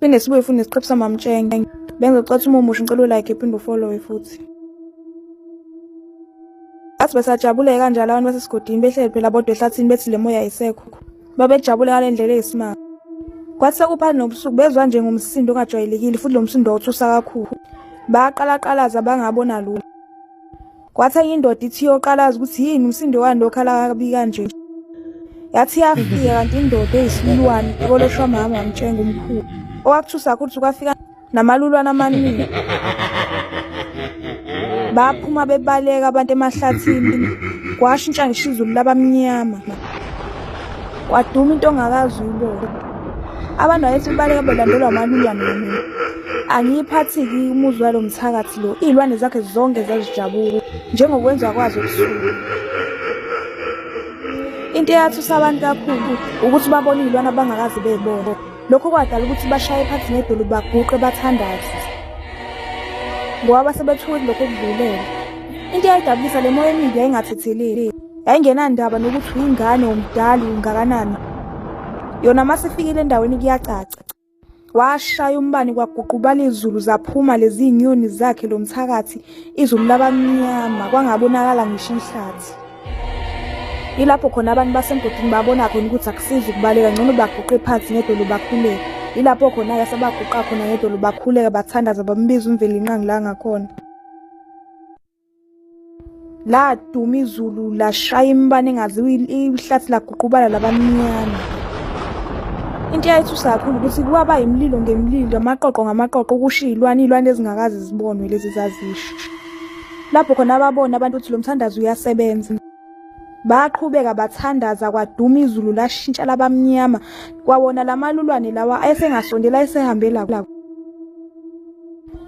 Phinde sibuye futhi nesiqephu samamtshenge. Bengizocela ukuthi uma umusha ngicela ulike phinde ufollowe futhi. Bathi besajabule kanjalo abantu basesigodini behleli phela bodwa ehlathini bethi le moya ayisekho. Babejabule ngale ndlela eyisimanga. Kwathi sekuphakathi nobusuku bezwa nje ngomsindo ongajwayelekile futhi lo msindo wawuthusa kakhulu. Baqalaqalaza bangabona lutho. Kwathi enye indoda ithi iyoqalaza ukuthi yini umsindo wani lo khala kabi kanje. Yathi yafika kanti indoda eyisilwane ekoloshwa mama wamtshenga umkhulu. Owakuthusa kakhulu ukuthi kwafika namalulwane amaningi. Baphuma bebaleka abantu emahlathini. Kwashintsha ngisho izulu labamnyama. Kwaduma into ongakaze uyibone. Abantu wayethi baleka belandelwa amalulwane mina. Angiyiphathi-ke umuzi walo mthakathi lo. Iy'lwane zakhe zonke zazijabula njengokwenza kwazo ebusuku. Into eyathusa abantu kakhulu ukuthi babone iy'lwane abangakaze bey'bone. Lokho kwadala ukuthi bashaye phansi ngedolo baguqe bathandaze. Ngoba basebethuke kulokho okudlulele. Into eyayidabukisa le moya emibi yayingathetheleli. Yayingenandaba nokuthi uyingane umdala ungakanani. Yona masifikile endaweni kuyacaca. Washaya umbani kwaguqubala izulu zaphuma lezi nyoni zakhe lo mthakathi izulu labamnyama kwangabonakala ngisho inhlathi. Ilapho khona abantu basemgodini babona khona ukuthi akusizi ukubaleka ngcono baguqe phansi ngedolo bakhuleke. Ilapho khona-ke asebaguqa khona ngedolo bakhuleka bathandaza bambiza uMvelinqangi la ngakhona. Laduma izulu lashaya imibane engaziwa ihlathi laguqubala labamnyama. Into eyayithusa kakhulu ukuthi kwaba imililo ngemililo, amaqoqo ngamaqoqo kusho iy'lwane, iy'lwane ezingakaze zibonwe lezi zazisha. Lapho khona ababona abantu ukuthi lo mthandazo uyasebenza. Baqhubeka bathandaza kwaduma izulu lashintsha labamnyama kwawona lamalulwane lawa ayesengasondela ayesehambela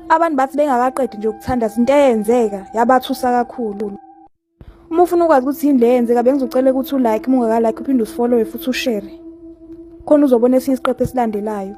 Abantu bathi bengakaqedi nje ukuthandaza into eyenzeka yabathusa kakhulu. Uma ufuna ukwazi ukuthi yini le eyenzeka bengizocela ukuthi ulike uma ungakalike uphinde usifollowe futhi ushare. Khona uzobona esinye isiqephu esilandelayo.